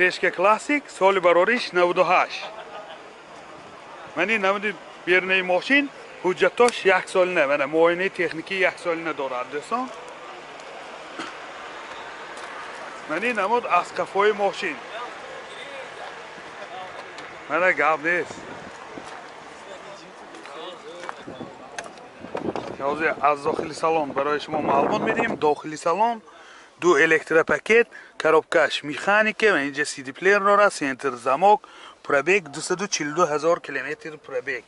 Сешка классик соли барориш 98. Мани намуди берунаи мошин ҳуҷҷатош як солина, мана муоинаи техникӣ як солина дорад дӯстон. Мани намуд аз қафои мошин. Мана гап нест. Ҳозир аз дохили салон барои шумо маълумот медиҳем. Дохили салон ду электропакет, коробкаш механика, ва инҷа CD плеер дорад, центр замок, пробег 242 ҳазор километр пробег.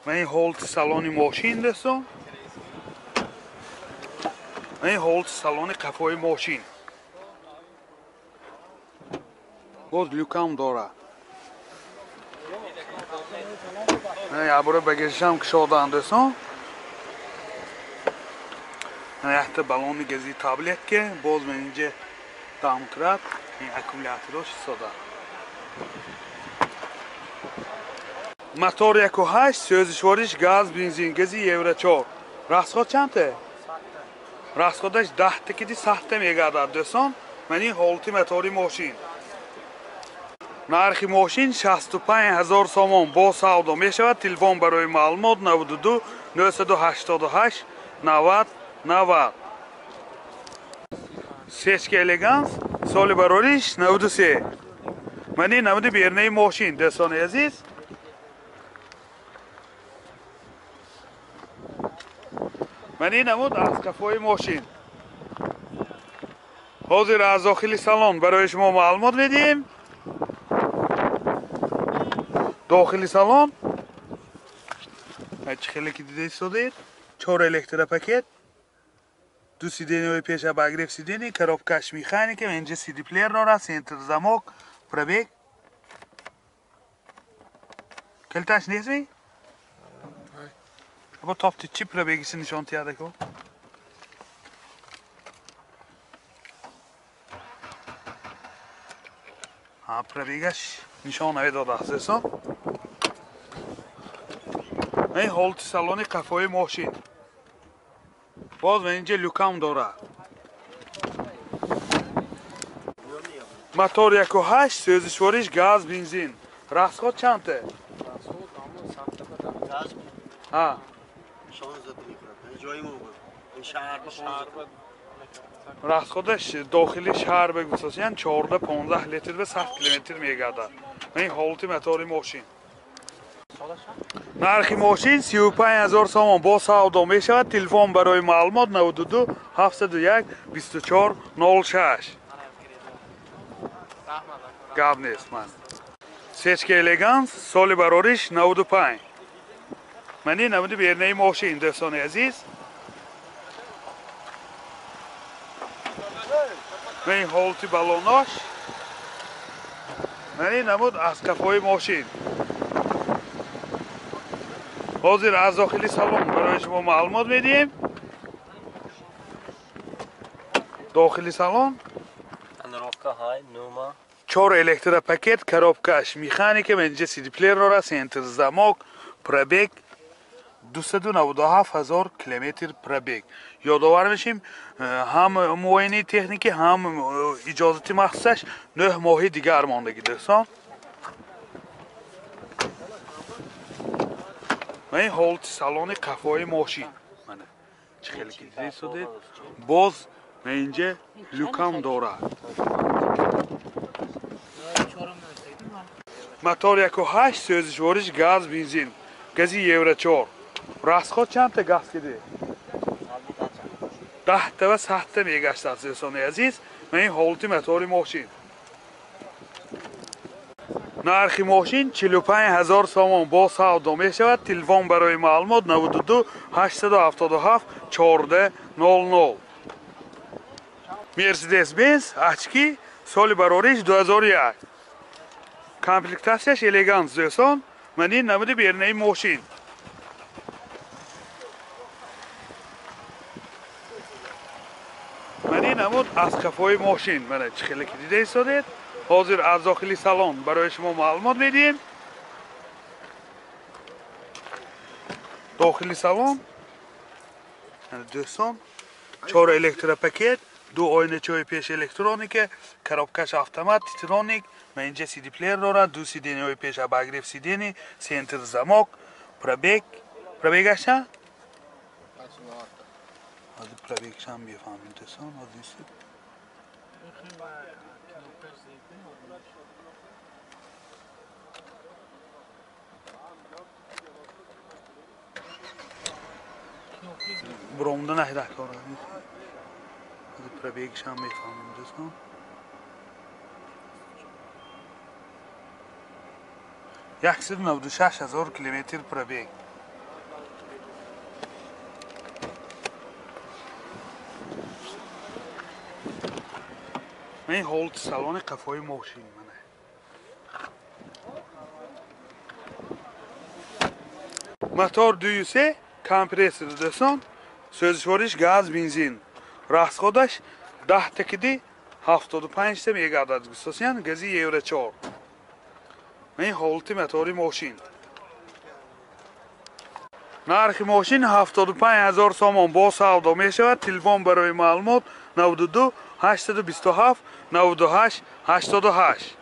Ман ин ҳолати салони мошин дӯстон. Ман ин ҳолати салони қафои мошин. Боз люкам дорад. Ман як бора багажашам кушодан дӯстон. Ман якта баллони гази таблетка, боз ман инҷа домкрат, ин аккумуляторош истода. Мотор 1.8, сӯзишвориш газ, бензин, гази Евро 4. Расход чандта? Расходаш 10 киди 100 мегардад дӯстон. Ман ин ҳолати мотори мошин. Нархи мошин 65 ҳазор сомон бо савдо мешавад. Телефон барои маълумот 92 988 90 90. Сечка элеганс соли барориш 93. Ман ин намуди берунаи мошин дӯстони азиз. Ман ин намуд аз қафои мошин. Ҳозир аз дохили салон барои шумо маълумот медиҳем. Дохили салон чӣ хеле ки дида истодед, 4 электропакет, ду сиденияҳои пеша обогрев сидений, коробкаш механика, инҷа CD плеер дорад, центр замок, пробег. Калиташ нестми? Або топти чӣ пробегиси нишон тиҳад ако? Ҳа, пробегаш нишон намедодааст дӯстон. Ин ҳолати салони қафои мошин. Боз ман инҷа люкам дорад. Мотор 1.8, сӯзишвориш газ, бензин. Расход чандта? Ҳа. Расходаш дохили шаҳр бигусосиян 14-15 литр ба 100 километр мегардад. Ин ҳолати мотори мошин. Нархи мошин 35 ҳазор сомон бо савдо мешавад. Телефон барои маълумот 92 701 24 06. Гап нест ман. Сечка элеганс соли барориш 95. Ман ин намуди берунаи мошин дӯстони азиз. Ман ин ҳолати баллонош. Ман ин намуд аз қафои мошин. Ҳозир аз дохили салон барои шумо маълумот медиҳем. Дохили салон 4 электропакет, коробкаш механика, инҷа CD плеер дорад, центр замок, пробег 297 ҳазор километр пробег. Ёдовар мешем, ҳам муоинаи техникӣ, ҳам иҷозати махсусаш 9 моҳи дигар мондагӣ дӯстон. Ман ин ҳолати салони қафои мошин. Мана чӣ хеле ки дида истодед. Боз ман инҷа люкам дорад. Мотор 1.8, сӯзишвориш газ, бензин, гази Евро 4. Расход чандта газ киди? 10 ва 100 мегаштад дӯстони азиз. Ман ин ҳолати мотори мошин. Нархи мошин 45 ҳазор сомон бо савдо мешавад. Телефон барои маълумот 92 877 14 00. Мерседес Бенз очки соли барориш 2001. Комплектатсияш элеганс дӯстон. Ман ин намуди берунаи мошин. Ман ин намуд аз қафои мошин. Мана чӣ хеле ки дида истодед. Ҳозир аз дохили салон барои шумо маълумот медиҳем. Дохили салон дӯстон 4 электропакет, Ду оиначаҳои пеш электроника, коробкаш автомат, титроник, ва инҷа CD плеер дорад, ду сиденияҳои пеш обогрев сидений, центр замок, пробег. Пробегаш чанд? Ҳозир пробегшам бифаҳмем дӯстон, ҳозир буромда наҳда кора. Ҳозир пробегшам мефаҳмем дӯстон. 196 000 километр пробег. Ин ҳолати салони қафои мошин мана. Мотор 2.3 компрессор дӯстон, сӯзишвориш газ, бензин. Расходаш 10 такиди 75 та мегардад густосиян, гази Евро 4. Ин ҳолати мотори мошин. Нархи мошин 75 000 сомон бо савдо мешавад. Телефон барои маълумот 92 827 98 88.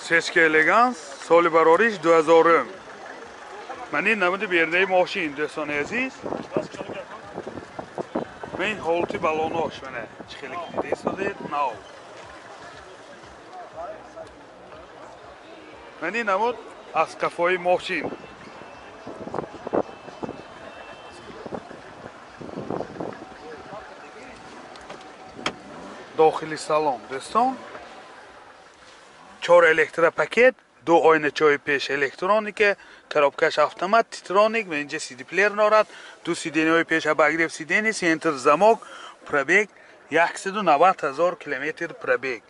Сечка Элеганс соли барориш 2000. Ман ин намуди бердаи мошин дӯстони азиз. Ман ин ҳолати балонош мана чӣ хеле ки дида истодед нав. Ман ин намуд аз қафои мошин. Дохили салон дӯстон, 4 электропакет, ду оиначаҳои пеш электроника, коробкаш автомат, титроник, ва инҷа CD плеер дорад, ду сиденияҳои пеш обогрев сидений, центр замок, пробег 190 000 километр пробег.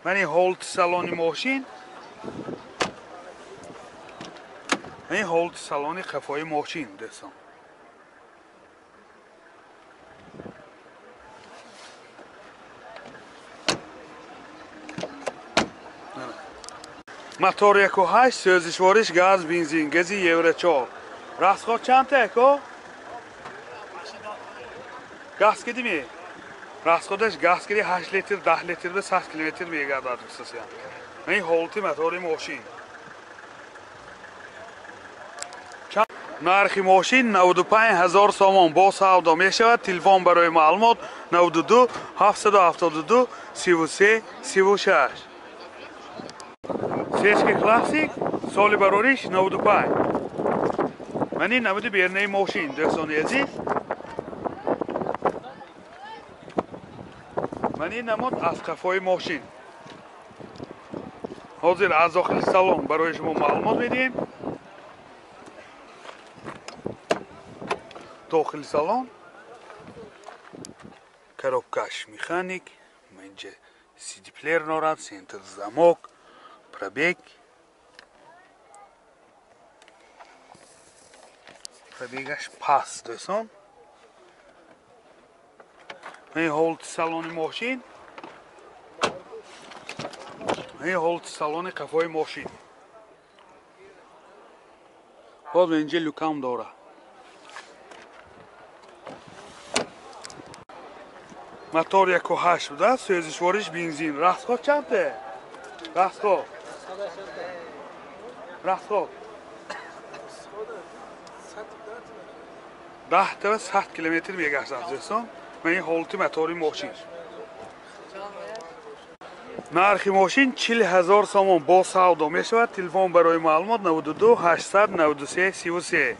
Ман ин ҳолати салони мошин, ин ҳолати салони қафои мошин дӯстон. Мотор 1.8, сӯзишвориш газ, бензин, гази Евро 4. Расход чандта яко? Газ кидими? Расходаш газ киди 8 литр, 10 литр ва 100 километр мегардад густосиян. Ин ҳолати мотори мошин. Нархи мошин 95 000 сомон бо савдо мешавад. Телефон барои маълумот 92 772 33 36. Сечка Классик соли барориш 95. Ман ин намуди бернаи мошин дӯстони азиз. Ман ин намуд аз қафои мошин. Ҳозир аз дохили салон барои шумо маълумот медиҳем. Дохили салон коробкаш механик, инҷа CD плеер дорад, центр замок, пробег. Пробегаш паст дӯстон. Ин ҳолати салони мошин, ин ҳолати салони қафои мошин. Боз инҷа люкам дорад. Мотор 1.8 буда, сӯзишвориш бензин. Расход чандта? Расход. Расход. 10 та 100 километр мегаштад дӯстон. Ман ин ҳолати мотори мошин. Нархи мошин 40 000 сомон бо савдо мешавад. Телефон барои маълумот 92 893 33.